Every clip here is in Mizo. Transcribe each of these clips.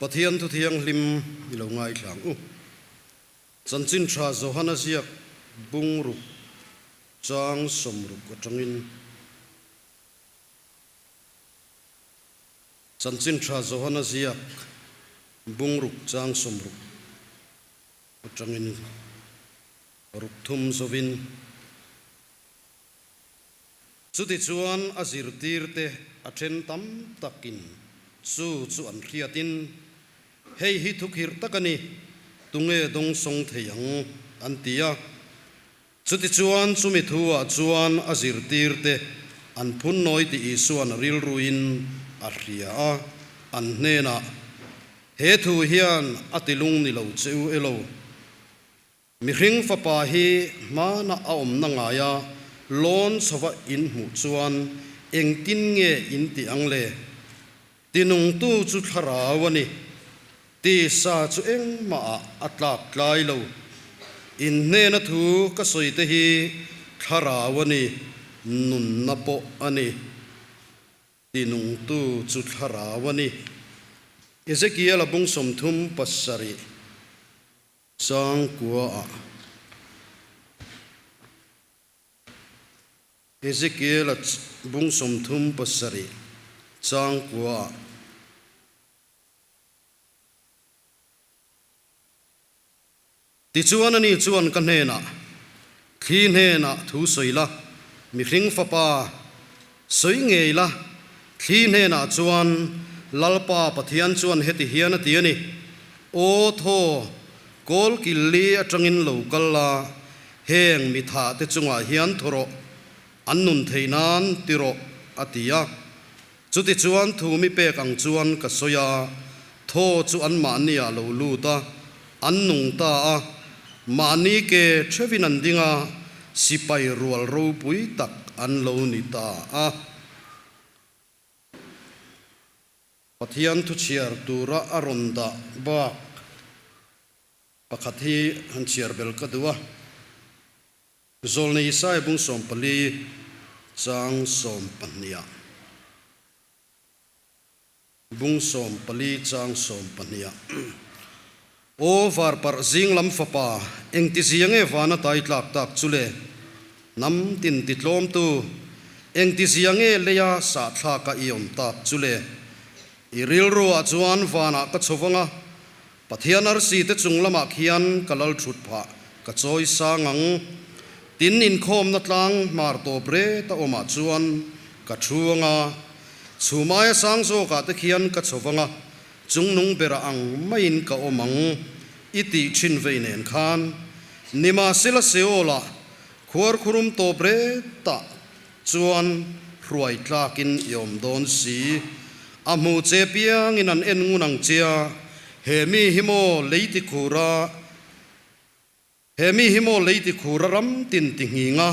Pathian thu thianghlim i lo ngaithla ang u. Chanchin tha Johana ziak bungruk chang 60 atangin. Chanchin tha Johana ziak bungruk chang 60 atangin ruk thum zovin. Chutichuan a zirtirte a then tam takin chu chu an hriatin, Hei hi thukhirh tak a ni, tunge dawngsawng thei ang? an ti a. Chutichuan chumi thuah chuan a zirtirte an phunnawi tih Isua'n a rilruin a hria a, an hnenah, He thu hian a tilung ni lo che u elo? Mihring fapa hi hmana a awmna ngaia lawn chhova in hmuh chuan engtin nge in ti ang le? Tinungtu chu thlarau a ni. Tisa chu engmah ah a tlak tlai lo. In hnena thu ka sawi te hi thlarau a ni, nunna pawh a ni. Tinungtu chu thlarau a ni. Ezekiel-a bung 37. Changkua-ah Ezekiel-a bung 37 changkua-ah Tichuan ani chuan ka hnenah, Thli hnenah thu sawi la, mihring fapa sawi ngei la, thli hnenah chuan Lalpa Pathian chuan heti hian a ti a ni, Aw thaw, kawl kil li atangin lo kal la, heng mi thah te chungah hian thaw rawh, an nun thei nan ti rawh, a ti a. Chutichuan thu mi pek ang chuan ka sawi a, thaw chu anmahni ah lo lut a, an nung ta a, mahni ke theuhin an ding a, sipai rual ropui tak an lo ni ta a. Pathian thuchhiar tura a rawn dah bak pakhat hi han chhiar bel ka duh a. Zawlnei Isaiah bung 14 chang 12-ah. Bung 14 chang 12-ah. Aw varparh zing lam fapa, engtizia nge vana tai tlak tak chu le? Hnam tin titlawmtu, engtizia nge leia sahthlaka i awm tak chu le? I rilruah chuan vanah ka chho vang a, Pathian arsi te chung lamah khian ka lal thut phah ka chawi sang ang. Tin inkhawmna tlang hmar tawp ret a awmah chuan ka thu ang a, chhumaia sang zawkah te khian ka chho vang a, chungnung bera ang maiin ka awm ang i tih thin vei nen khan. Nimahsela Seol-ah khuarkhurum tawp retah chuan hruai tlakin i awm dawn si. A hmu che piangin an en ngun ang che a, he mi hi maw lei ti khura, he mi hi maw lei ti khura ram tin ti nghing a,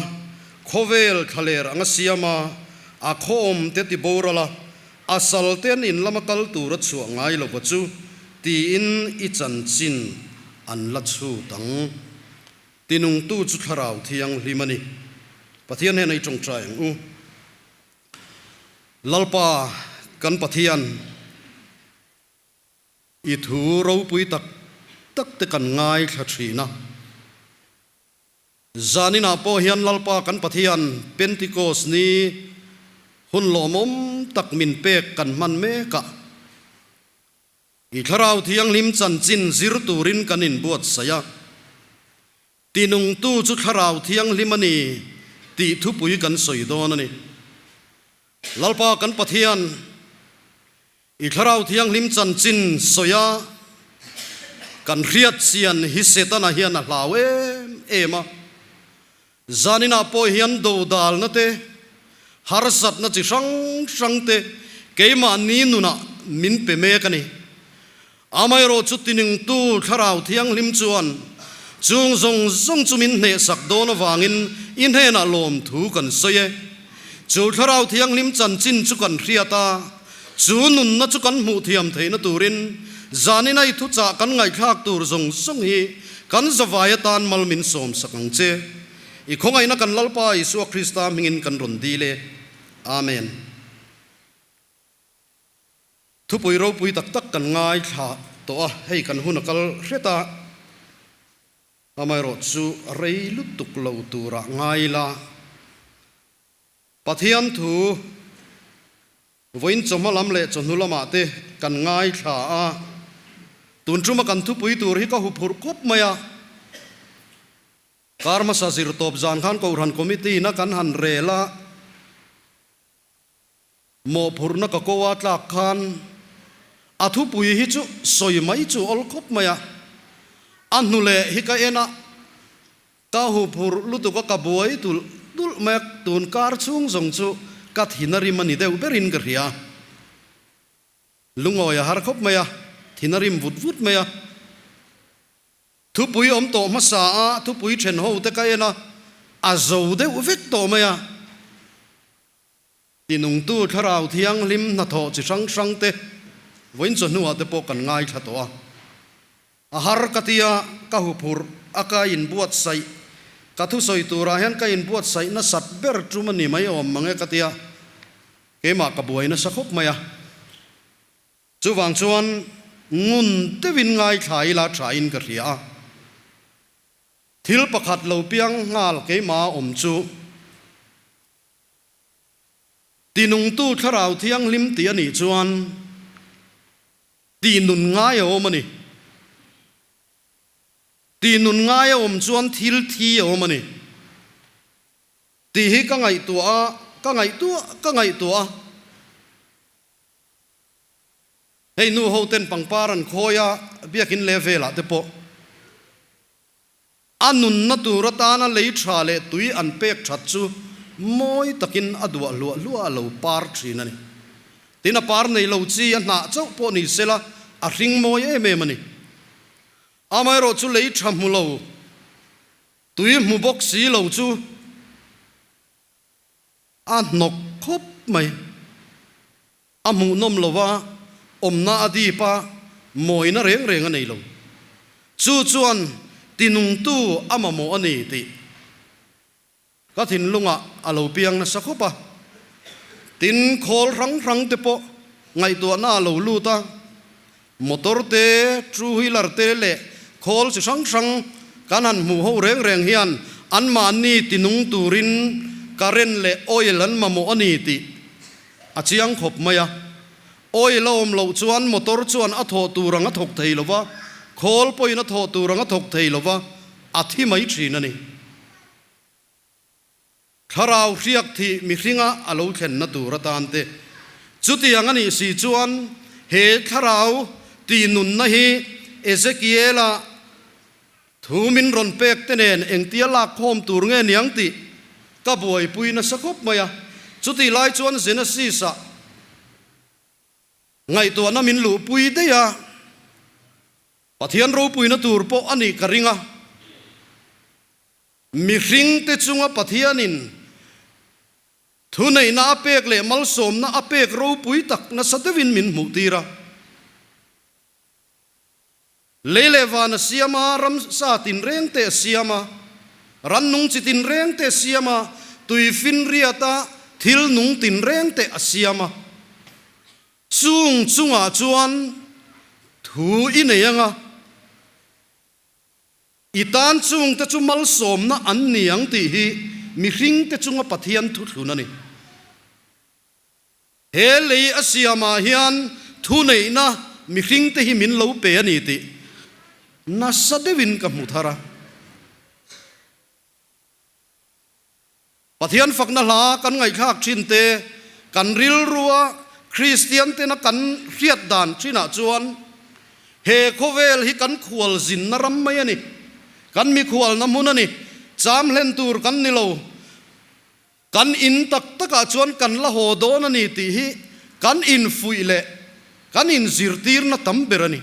khawvel thlaler anga siam a, a khaw awm te ti boral a, a sal te an in lama kal tura chhuah ngai lova chu tiin i chanchin an la chhut ang. Tinungtu chu Thlarau Thianghlim a ni. Pathian hnena i tawngtai ang u. Lalpa kan Pathian, i thu ropui tak tak te kan ngaithla thin a. Zaninah pawh hian Lalpa kan Pathian Pentecost ni hun lawmawm tak min pek kan hman mek a. I Thlarau Thianghlim chanchin zir turin kan inbuatsaih a, tinungtu chu Thlarau Thianghlim a ni tih thupui kan sawi dawn a ni. Lalpa kan Pathian, i Thlarau Thianghlim chanchin sawi a, kan hriat chian hi Setana hian a hlau em em a. Zaninah pawh hian dodalna te, harsatna chi hrang hrang te keimahni nunah min pe mek a ni. Amaherawh chu tiningtu Thlarau Thianghlim chuan chung zawng zawng chu min hnehsak dawn avangin i hnenah lawmthu kan sawi e. Chu Thlarau Thianghlim chanchin chu kan hriat a, chu nunna chu kan hmuh thiam theihna turin zanina i thuchah kan ngaihthlak tur zawng zawng hi Kan zavai atan mal min sawmsak ang che. I khawngaihna kan Lalpa Isua Krista hmingin kan rawn dil e. Amen. Thupui ropui tak tak kan ngaithla tawh a, hei kan hun a kal hret a, amaherawh chu rei lutuk lo turah ngai la. Pathian thu vawiin chawhma lam leh chawhnu lamah te kan ngaithla a, tun tuma kan thupui tur hi ka huphurh khawp mai a. Kar hmasa zirtawp zan khan Kohhran Committee na kan han rel a, Mawhphurhna ka ko a tlak khan a thupui hi chu sawi mai chu awl khawp mai a, a hnu leh hi ka en a, ka huphurh lutuk a ka buai tulh tulh mai a, tun kar chhung zawng chu ka thin a rim a ni deuh berin ka hria. Lungawi a har khawp mai a, thin a rim vut vut mai a. Thupui awm tawh hmasa a thupui then ho te ka en a, a zo deuh vek tawh mai a. Tinungtu Thlarau Thianghlim hnathawh chi hrang hrang te vawiin chawhnuah te pawh kan ngaithla tawh a. A har ka tia ka huphurh a ka inbuatsaih, ka thusawi turah hian ka inbuatsaih nasat ber tum a ni mai awm mang e ka tia, keimah ka buai nasa khawp mai a. Chuvang chuan ngun deuhin ngaithla ila thain ka hria a. Thil pakhat lo piang nghal keimah a awm chu. Tinungtu Thlarau Thianghlim tih a nih chuan tihnun ngai a awm a ni. Tihnun ngai a awm chuan thil thi a awm a ni. Tih hi ka ngaihtuah a, ka ngaihtuah ka ngaihtuah a. Hei nu ho ten pangpar an khawi a, biakin leh velah te pawh. A nunna tur atana lei tha leh tui an pek that chu mawi takin a duah hluah hluah a lo par thin a ni. Tin, a par nei lo chi a hnah chauh pawh ni sela a hring mawi em em a ni. Amaherawh chu lei tha hmu lo, tui hmu bawk si lo chu a hnawk khawp mai. A hmuhnawm lo a, awmna a dip a, mawina reng reng a nei lo. Chu chuan tinungtu a mamawh a ni tih ka thinlungah a lo piang nasa khawp a. Tin, khawl hrang hrang te pawh ngaihtuahna a lo lut a, motor te, two wheeler te leh khawl chi hrang hrang kan han hmuh ho reng reng hian anmahni tinung turin current leh oil an mamawh a ni tih A chiang khawp mai a, oil a awm loh chuan motor chuan a thawh tur ang a thawk thei lo va, khawl pawhin a thawh tur ang a thawk thei lo va, a thi mai thin a ni. Thlarau hriak thih mihringa a lo thlenna tur atan te. Chutiang a nih si chuan he thlarau tihnunna hi Ezekiela Thu min rawn pek te nen engtia lak khawm tur nge niang tih ka buaipui nasa khawp mai a. Chutih lai chuan Genesis-ah ngaihtuahna min luhpui daih a, Pathian ropuina tur pawh a nih ka ring a. Mihringte chunga Pathianin thuneihna a pek leh malsawmna a pek ropui tak nasa deuhin min hmuhtir a. Lei leh van a siam a, ramsa tinreng te a siam a, rannung chi tinreng te a siam a, tuifinriat a thil nung tinreng te a siam a. Chung chungah chuan thu i nei ang a, i tan chungte chu malsawmna an ni ang tih hi mihringte chunga Pathian thuthlun a ni. He lei a siamah hian thuneihna mihringte hi min lo pe a ni tih nasa deuhin ka hmu thar a. Pathian fakna hla kan ngaihthlak thin te, kan rilrua Kristian tena kan hriat dan thinah chuan he khawvel hi kan khual zinna ram mai a ni, kan mikhualna hmun a ni, cham hlen tur kan ni lo. Kan in tak takah chuan kan la haw dawn a ni tih hi kan infuih leh kan inzirtirna tam ber a ni.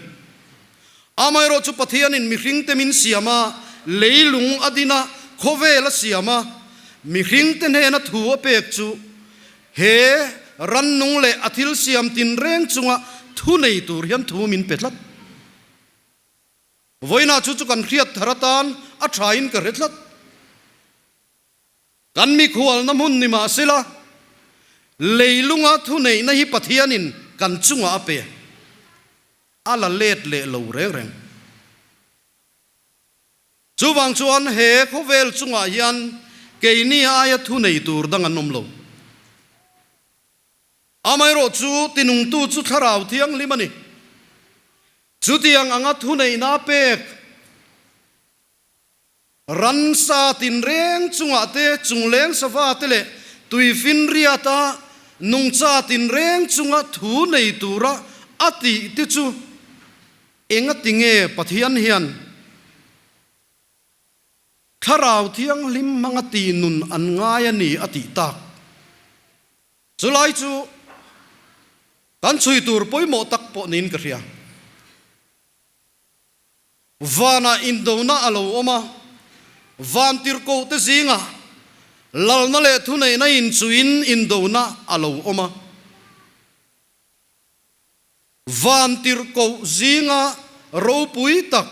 Amaherawh chu Pathianin mihringte min siam a, leilung a din a, khawvel a siam a, mihringte hnena thu a pek chu he rannung leh a thil siam tinreng chunga thu nei tur hian thu min pe tlat. Vawiinah chu chu kan hriat thar atan a thain ka hre tlat. Kan mikhualna hmun ni mahsela, leilunga thuneihna hi Pathianin kan chungah a pe. A la let leh lo reng reng. Chuvang chuan he khawvel chungah hian keini aia thu nei tur dang an awm lo. Amaherawh chu tinungtu chu Thlarau Thianghlim a ni. Chutiang anga thuneihna pek ransa tinreng chungah te, chungleng sava te leh tuifinriata nungcha tinreng chunga thu nei tura a tih te chu Engati nge Pathian hian Thlarau Thianghlim hmanga tih nun an ngai a ni a tih tak? Chulai chu kan chhui tur pawimawh tak pawh niin ka hria. Vanah indona a lo awm a, vantirhkohte zingah lalna leh thuneihna inchuhin indona a lo awm a. Vantirhkoh zinga ropui tak,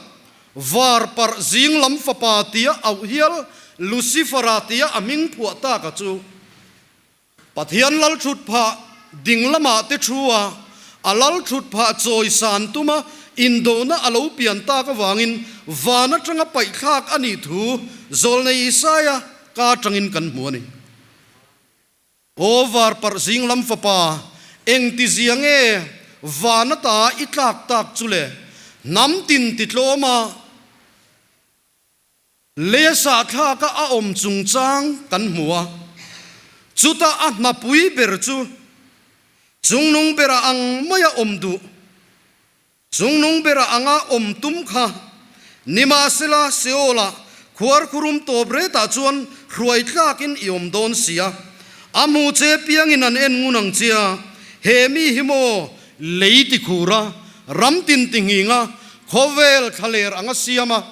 varparh zing lam fapa tia auh hial Lucifera tia a hming phuah taka chu Pathian lal thut phah ding lamah te thu a, a lal thut phah chawi san tuma indona a lo pian tak avangin van atanga paihthlak a nih thu Zawlnei Isaia ka atangin kan hmu a ni. Aw varparh zing lam fapa, engtizia nge van ata i tlak tak chu le? Hnam tin ti tlawm a, lei a sahthlak a a awm chungchang kan hmu a, chuta a hnapui ber chu chungnung bera ang maia awm duh. Chungnung bera anga awm tum kha nimahsela Seol-ah khuarkhurum tawp retah chuan hruai tlakin i awm dawn si a, a hmu che piangin an en ngun ang chia, he mi hi maw lei ti khur a, ram tin ti nghing a, khawvel thlaler anga siam a,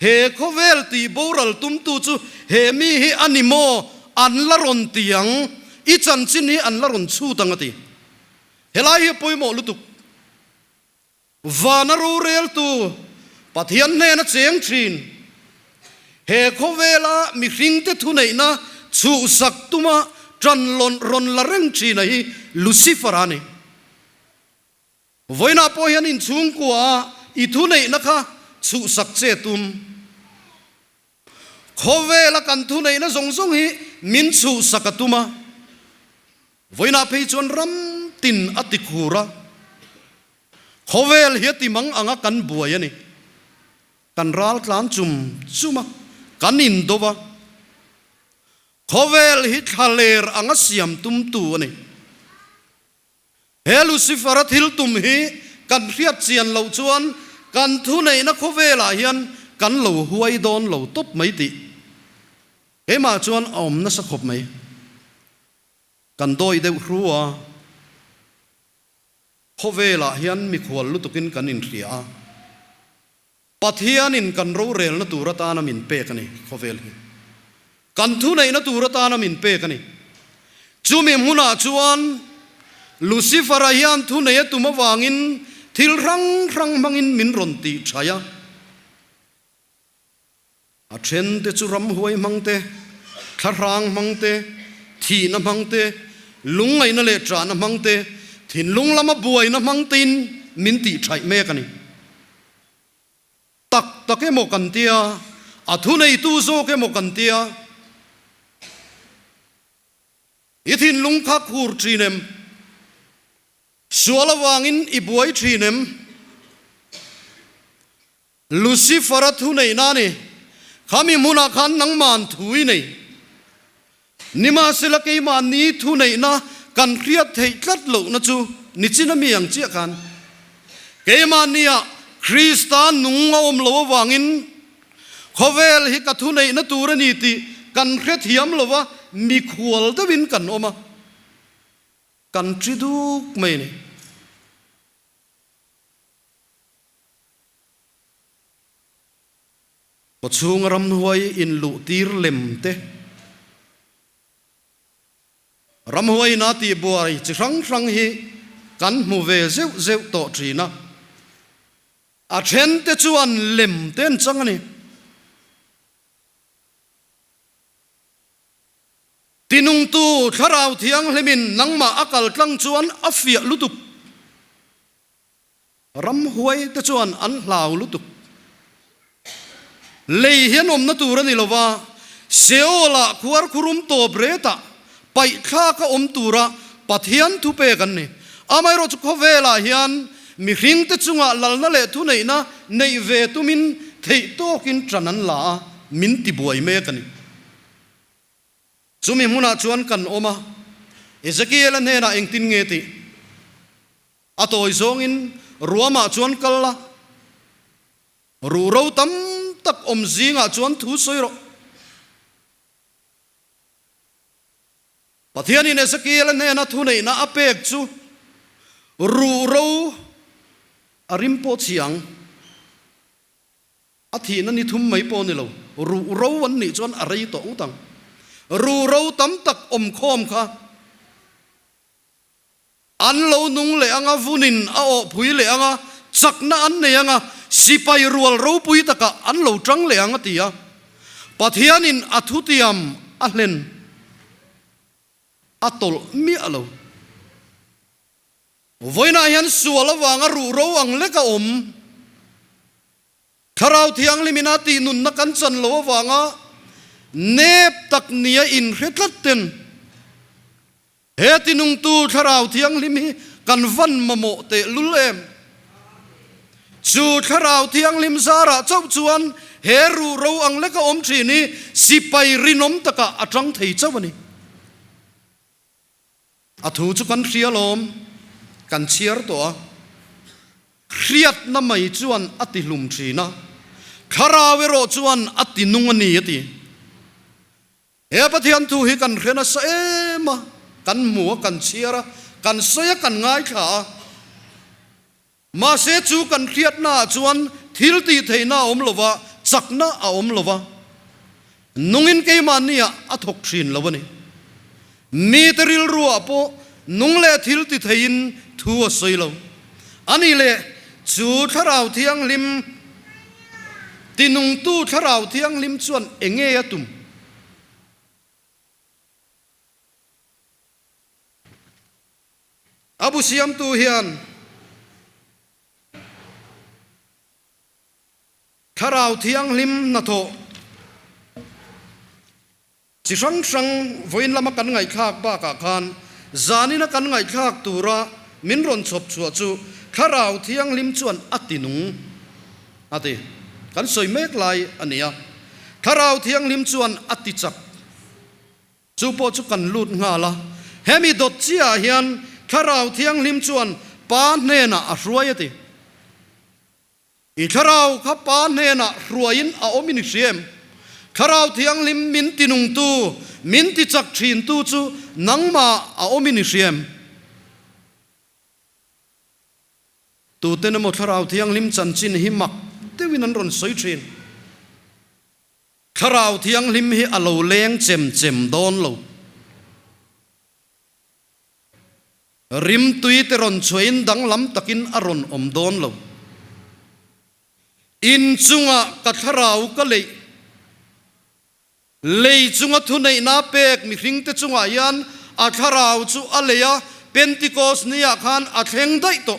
he khawvel tih boral tumtu chu he mi hi a ni maw an la rawn ti ang, i chanchin hi an la rawn chhut ang a ti. Helai hi a pawimawh lutuk. Vana roreltu Pathian hnena cheng thin. He khawvela mihringte thuneihna chhuhsak tuma tan lawn rawn la reng thina hi Lucifer a ni. Vawiinah pawh hian inchhungkua i thuneihna kha chhuhsak che tum. Khawvela kan thuneihna zawng zawng hi min chhuhsak a tum a, vawiinah phei chuan ram tin a ti khur a, khawvel hi a ti mang anga kan buai a ni. Kan ral tlan chum chum a, kan indo va, khawvel hi thlaler anga siam tumtu a ni. He Lucifer-a thil tum hi kan hriat chian loh chuan kan thuneihna khawvelah hian kan lo huai dawn lo tawp mai tih keimah chuan a awm nasa khawp mai. Kan dawi deuh hru a, khawvelah hian mikhual lutukin kan inhria a, Pathianin kan rorelna tur atana min pek a ni, khawvel hi. Kan thuneihna tur atana min pek a ni. Chumi hmunah chuan Lucifer-a hian thunei a tum avangin thil hrang hrang hmangin min rawn tih thaih a. A thente chu ramhuai hmang te, thlahrang hmang te, thihna hmang te, lungngaihna leh ṭahna hmang te, thinlung lama buaina hmang tein min tih thaih mek a ni. Tak tak emaw kan tia, a thuneitu zawk emaw kan tia. I thinlung kha khur ṭhin em? Sual avangin i buai ṭhin em? Lucifer-a thu neihna a ni. Khami hmunah khan nangma'n thu i nei. Nimahsela keimahni thu neihna kan hriat theih tlat lohna chu nichin a mi ang chiah khan keimahnia Krista nung a awm lo avangin khawvel hi ka thu neihna tur a ni tih kan hrethiam lo va, mikhual deuhin kan awm a, kan ṭi duk mai a ni. Kawchhunga ramhuai inluh tir lem te, ramhuai ina tihbuai chi hrang hrang hi kan hmu ve zeuh zeuh tawh thin a, a then te chuan lem te an chang a ni. Tinungtu Thlarau Thianghlimin nangmah a kal tlang chuan a fiah lutuk. Ramhuai te chuan an hlau lutuk. Lei hian awmna tur a ni lo va, Seol-ah khuarkhurum tawp retah paihthlak a awm tura Pathian thu pek an ni. Amaherawhchu khawvelah hian mihringte chungah lalna leh thuneihna neih ve tumin theih tawkin ṭan an la a, min tibuai mek a ni. Chumi hmunah chuan kan awm a, Ezekiel-a hnenah engtin nge tih? A tawi zawngin ruamah chuan kal la, ruhro tam tak awm zingah chuan thu sawi rawh. Pathianin Ezekiel-a hnena thuneihna a pek chu ruhro a rim pawh chhi ang. A thihna ni thum mai pawh ni lo, ruhro an nih chuan a rei tawh ngawt ang. Ruhro tam tak awm khawm kha. An lo nung leh anga, vunin a awhpui leh anga, chakna an nei anga, sipai rual ropui takah an lo tang leh ang a ti a. Pathianin a thutiam a hlen a tawlh miah lo. Vawiinah hian sual avanga ruhro ang lek a awm. Thlarau Thianghlimin a tih nunna kan chan lo avanga nep tak nia inhre tlat ten he tinungtu Thlarau Thianghlim hi kan van mamawh teh lul em? Chu Thlarau Thianghlim zarah chauh chuan he ruhro ang leka awm thin hi sipai rinawm takah a tang thei chauh a ni. A thu chu kan hria lawm, kan chhiar tawh a. Hriatna mai chuan a ti hlum thin a, thlarau erawh chuan a ti nung a ni a ti. He Pathian thu hi kan hre nasa em a, kan hmu a, kan chhiar a, kan sawi a, kan ngaithla a. Mahse chu kan hriatnaah chuan thil tih theihna a awm lo va, chakna a awm lo va, nungin keimahniah a thawk thin lo a ni. Mite rilruah pawh nung leh thil ti theiin thu a sawi lo. A nih leh chu Thlarau Thianghlim tinungtu Thlarau Thianghlim chuan enge a tum? A bu siamtu hian Thlarau Thianghlim hnathawh chi hrang hrang vawiin lama kan ngaihthlak bakah khan zanina kan ngaihthlak tura min rawn chhawp chhuah chu Thlarau Thianghlim chuan a ti nung a ti. Kan sawi mek lai a ni a, Thlarau Thianghlim chuan a ti chak. Chu pawh chu kan lut nghal a, hemi dawt chiahah hian Thlarau Thianghlim chuan Pa hnenah a hruai a ti. I Thlarau kha Pa hnenah hruaiin a awm i ni hria em? Thlarau Thianghlim min tinungtu, min tichak thintu chu nangmah a awm i ni hria em? Tuten emaw Thlarau Thianghlim chanchin hi mak deuhin an rawn sawi thin. Thlarau Thianghlim hi a lo leng chem chem dawn lo. Rimtui te rawn chhuahin danglam takin a rawn awm dawn lo. In chungah ka thlarau ka leih. Lei chunga thuneihna pek mihringte chungah hian a thlarau chu a lei a, Pentikos niah khan a thleng daih tawh.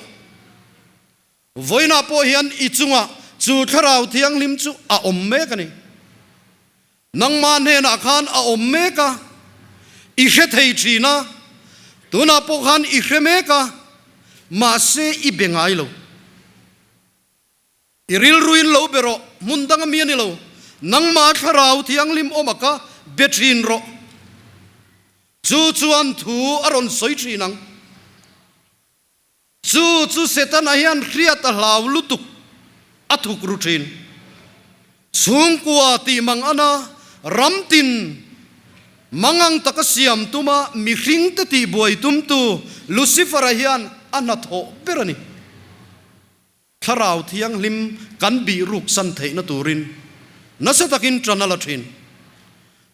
Vawiinah pawh hian i chungah chu Thlarau Thianghlim chu a awm mek a ni. Nangmah hnenah khan a awm mek a, i hre thei thin a, tunah pawh khan i hre mek a, mahse i be ngai lo. I rilruin lo be rawh, hmun dang a mi a ni lo. Nangmah Thlarau Thianghlim awm a ka be thin rawh. Chu chuan thu a rawn sawi thin ang. Chu chu Setana hian hriat a hlau lutuk a thuk ru thin. Chhungkua tih mang ana ram tin mangang taka siam tuma mihringte tih buai tumtu Lucifer-a hian a hnathawh ber a ni. Thlarau Thianghlim kan bih ruk san theihna turin nasa takin ṭan a la ṭhin.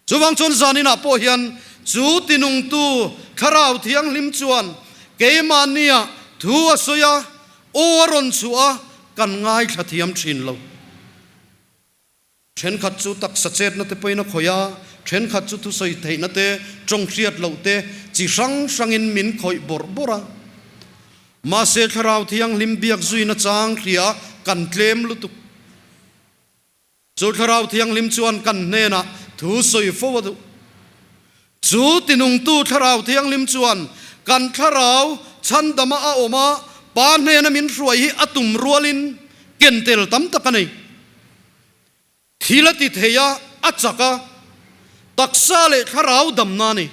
Chuvang chuan zaninah pawh hian chu tinungtu Thlarau Thianghlim chuan keimahnia thu a sawi a, aw a rawn chhuah a, kan ngaithla thiam ṭhin lo. Thenkhat chu taksa chetna te pawhin a khawih a, thenkhat chu thusawi theihna te, tawng hriat loh te chi hrang hrangin min khawih bawrh bawrh a. Mahse Thlarau Thianghlim biak zuina chang hria kan tlem lutuk. Chu Thlarau Thianghlim chuan kan hnenah thu sawi fo a duh. Chu tinungtu Thlarau Thianghlim chuan kan thlarau chhandama a awm a, Pa hnena min hruai hi a tum rualin ken tel tam tak a nei. Thil a ti thei a, a chak a, taksa leh thlarau damna a ni.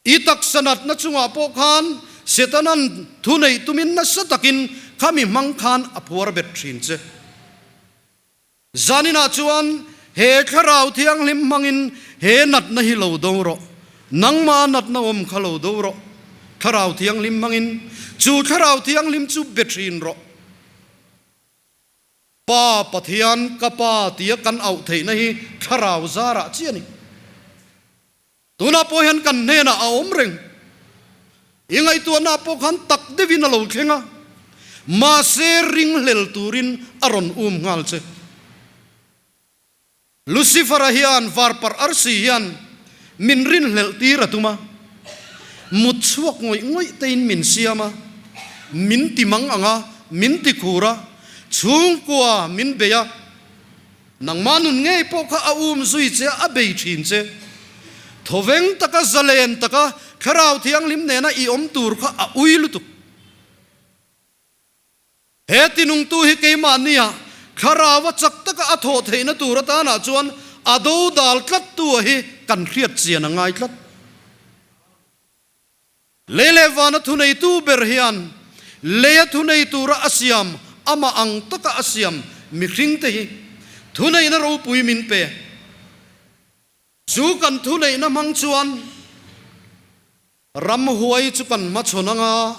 I taksa natna chungah pawh khan Setana'n thu neih tumin nasa takin khami hmang khan a phuar bet thin che. Zaninah chuan he Thlarau Thianghlim hmangin he natna hi lo do rawh. Nangmah natna awm kha lo do rawh. Thlarau Thianghlim hmangin chu Thlarau Thianghlim chu be thin rawh. Pa Pathian ka Pa tia kan auh theihna hi Thlarau zarah chiah a ni. Tunah pawh hian kan hnenah a awm reng. I ngaihtuahna pawh khan tak deuhin a lo thleng a, mahse ringhlel turin a rawn um nghal che. Lucifer-a hian varparh arsi hian min rinhlelh tir a tum a, mut chhuak ngawih ngawih tein min siam a, min ti mang ang a, min ti khur a, chhungkua min bei a, Nangmah nun ngei pawh kha a um zui che a, a bei thin che. Thawveng taka zalen taka Thlarau Thianghlim nena i awm tur kha a ui lutuk. He tinungtu hi keimahnia Thlaraua chak taka a thawh theihna tur atanah chuan a do dal tlattu a hi kan hriat chian a ngai tlat. Lei leh vana thuneitu ber hian leia thunei tura a siam, amah ang taka a siam mihringte hi thuneihna ropui min pe. Chu kan thuneihna hmang chuan ramhuai chu kan hmachhawn ang a,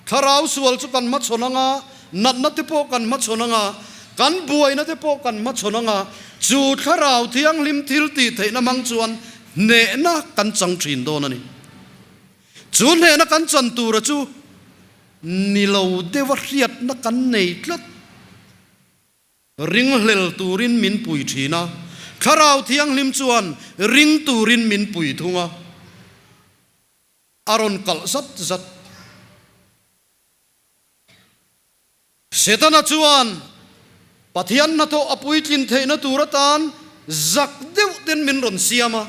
thlarau sual chu kan hmachhawn ang a, natna te pawh kan hmachhawn ang a, kan buaina te pawh kan hmachhawn ang a, chu thlarau thianghlim thil tih theihna hmang chuan hnehna kan chang thin dawn a ni. Chu hnehna kan chan tura chu ni lo deuha hriatna kan nei tlat. Ringhlel turin min pui thin a, Thlarau Thianghlim chuan ring turin min pui thung a, a rawn kalh zat zat. Setana chuan Pathian hnathawh a puitlin theihna tur atan zak deuh ten min rawn siam a.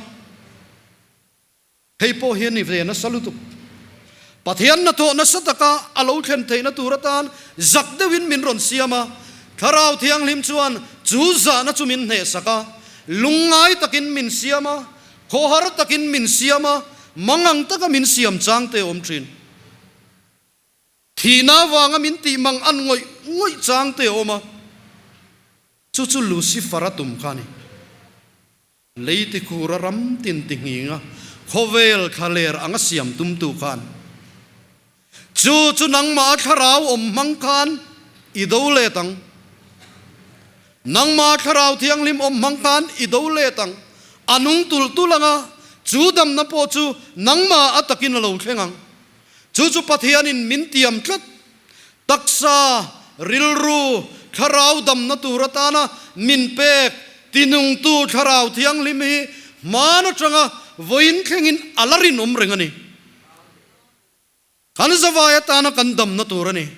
Hei pawh hi a ni ve nasa lutuk. Pathian hnathawh nasa taka a lo thlen theihna tur atan zak deuhin min rawn siam a. Thlarau Thianghlim chuan chu zahna chu min hnehsak a, lungngai takin min siam a, khawhar takin min siam a, mangang taka min siam chang te a awm thin. Thihna avanga min tih mang an ngawih ngawih chang te a awm a, chu chu Lucifer-a tum kha a ni. Lei tikhura ram tin ti nghinga khawvel thlaler anga siam tumtu khan chu chu nangmah thlarau awm hmang khan i do let ang. Nangmah thlarau thianghlim awm hmang khan i do let ang. A nung tulh tulh anga chu damna pawh chu nangmah a takin a lo thleng ang. Chu chu Pathianin min tiam tlat. Taksa, rilru, thlarau damna tur atana min pek tinungtu Thlarau Thianghlim hi hman atanga vawiin thlengin a la rinawm reng a ni. Kan zavai atana kan damna tur a ni.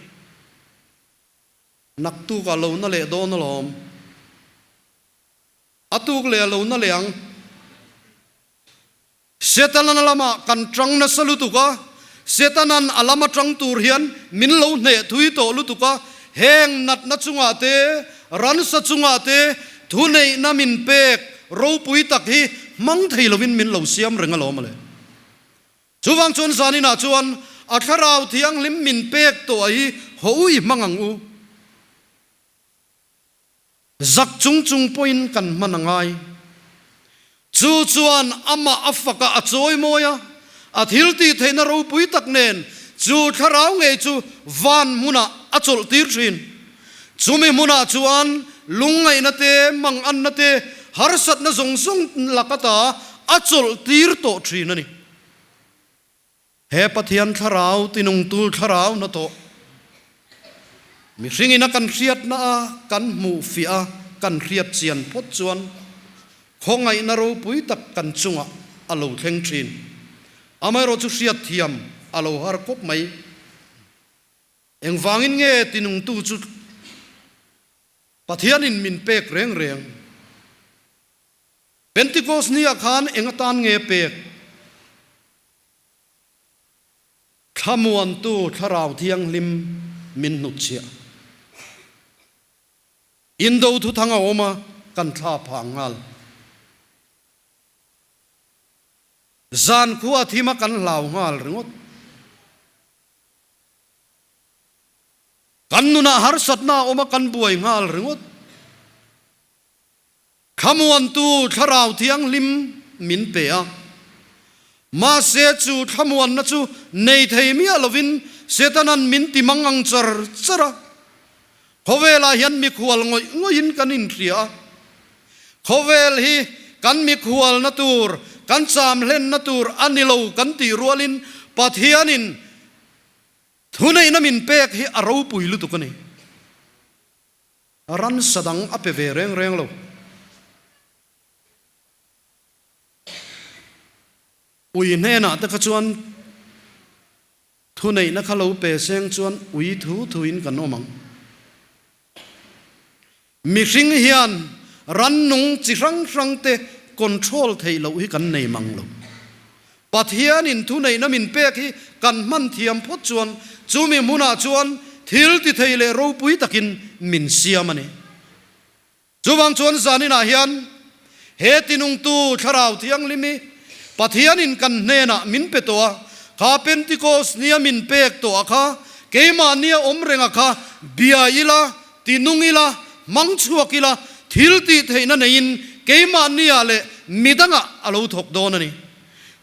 Naktukah lo na leh dawn alawm. A tuk leh a lo na leh ang. Setanan lamah kan tang nasa lutuk a, Setanan a lama tang tur hian min lo hneh thui tawh lutuk a, heng natna chungah te, ransa chungah te thuneihna min pek ropui tak hi hmang thei lovin min lo siam reng alawm ale. Chuvang chuan zaninah chuan a Thlarau Thianghlim min pek tawh hi haw ui hmang ang u. Zak chung chung pawhin kan hman a ngai. Chu chuan amah a faka a chawi mawi a, a thil tih theihna ropui tak nen chu thlarau ngei chu van hmunah a chawlh tir thin. Chumi hmunah chuan lungngaihna te, manganna te, harsatna zawng zawng lak ata a chawlh tir tawh thin a ni. He Pathian thlarau tinungtu thlarau hnathawh mihringin a kan hriatna a kan hmuh fiah a kan hriat chian phawt chuan khawngaihna ropui tak kan chungah a lo thleng thin. Amaherawhchu hriatthiam a lo har khawp mai. Engvangin nge tinungtu chu Pathianin min pek reng reng? Pentikos ni ah khan eng atan nge pek? Thlamuantu Thlarau Thianghlim min hnutchhiah. Indo thuthang a awm a, kan thla phah nghal. Zan khua thim a kan hlau nghal ringawt. Kan nunah harsatna a awm a kan buai nghal ringawt. Thlamuantu Thlarau Thianghlim min pe a. Mahse chu thlamuanna chu nei thei miah lovin Setanan min ti mang ang char char a. Khawvelah hian mikhual ngawih ngawihin kan inhria a. Khawvel hi kan mikhualna tur, kan cham hlenna tur a ni lo kan tih rualin Pathianin thuneihna min pek hi a ropui lutuk a ni. Ramsa dang a pe ve reng reng lo. Ui hnenah te kha chuan thuneihna kha lo pe seng chuan ui thu thuin kan awm ang. Mihring hian rannung chi hrang hrang te control theih loh hi kan nei mang lo. Pathianin thuneihna min pek hi kan hman thiam phawt chuan chumi hmunah chuan thil ti thei leh ropui takin min siam a ni. Chuvang chuan zaninah hian he tinungtu Thlarau Thianghlim hi Pathianin kan hnenah min pe tawh a, kha Pentikos nia min pek tawh a kha keimahnia awm renga kha bia ila, tinung ila, hmang chhuak ila, thil tih theihna neiin keimahnia leh midangah a lo thawk dawn a ni.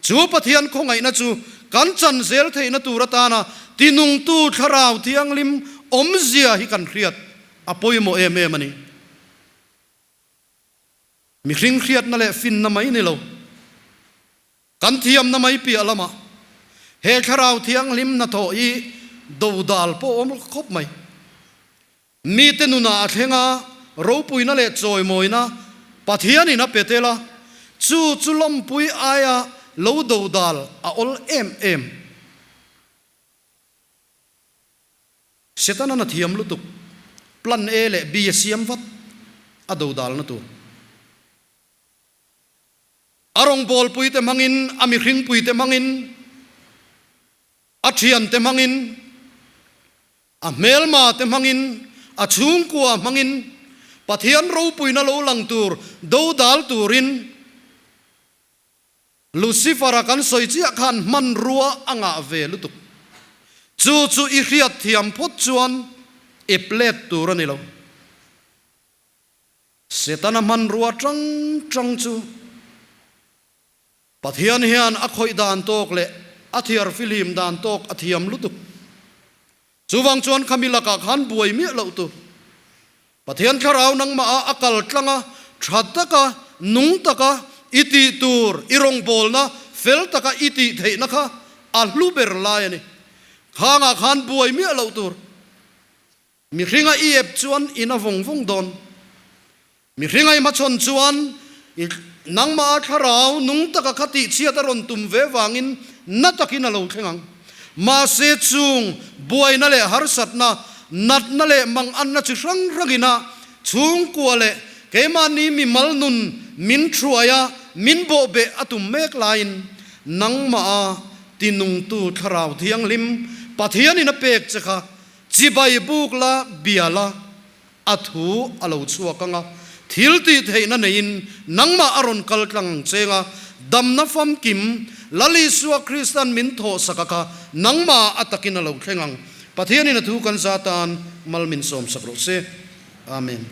Chu Pathian khawngaihna chu kan chan zel theihna tur atana tinungtu Thlarau Thianghlim awmzia hi kan hriat a pawimawh em em a ni. Mihring hriatna leh finna mai ni lo, kan thiamna mai piah lamah he Thlarau Thianghlim hnathawh hi dodal pawh awm khawp mai. Mite nunah a thleng a, ropuina leh chawimawina Pathianin a pe tel a, chu chu lawmpui aia lo dodal a awl em em. Setanan a thiam lutuk, plan A leh B a siam vat a dodalna tur. A rawngbawlpuite hmangin, a mihringpuite hmangin, a thiante hmangin, A hmelma te hmangin, a chhungkua hmangin, Pathian ropuina lo lang tur dodal turin Lucifer-a kan sawi chiah khan hmanrua a ngah ve lutuk. Chu chu i hriat thiam phawt chuan ep let tur a ni lo. Setana hmanrua tang tang chu Pathian hian a khawih dan tawk leh a thiar fihlim dan tawk a thiam lutuk. Chuvang chuan khami lakah khan buai miah loh tur. Pathian thlarau nangmah ah a kal tlang a, tha taka, nung taka i tih tur, i rawngbawlna fel taka i tih theihna kha a hlu ber lai a ni. Khangah khan buai miah loh tur. Mihringa i ep chuan in a vawng vawng dawn. Mihringa i hmachhawn chuan i nangmah a thlarau nung taka kha tihchhiat a rawn tum ve vangin na takin a lo thleng ang. Mahse chung buaina leh harsatna, natna leh manganna chi hrang hrangin a chhungkua leh keimahni mimal nun min thuai a, min bawhbeh a tum mek laiin nangmah a tinungtu thlarau thianghlim Pathianin a pek che kha Chibai buk la, bia la, a thu a lo chhuak ang a, thil tih theihna neiin nangmah a rawn kal tlang ang cheng a, damna famkim Lal Isua Kristan min thawhsak a kha nangmah a takin a lo thleng ang. Pathianin a thu kan za tan mal min sawmsak rawh se. Amen.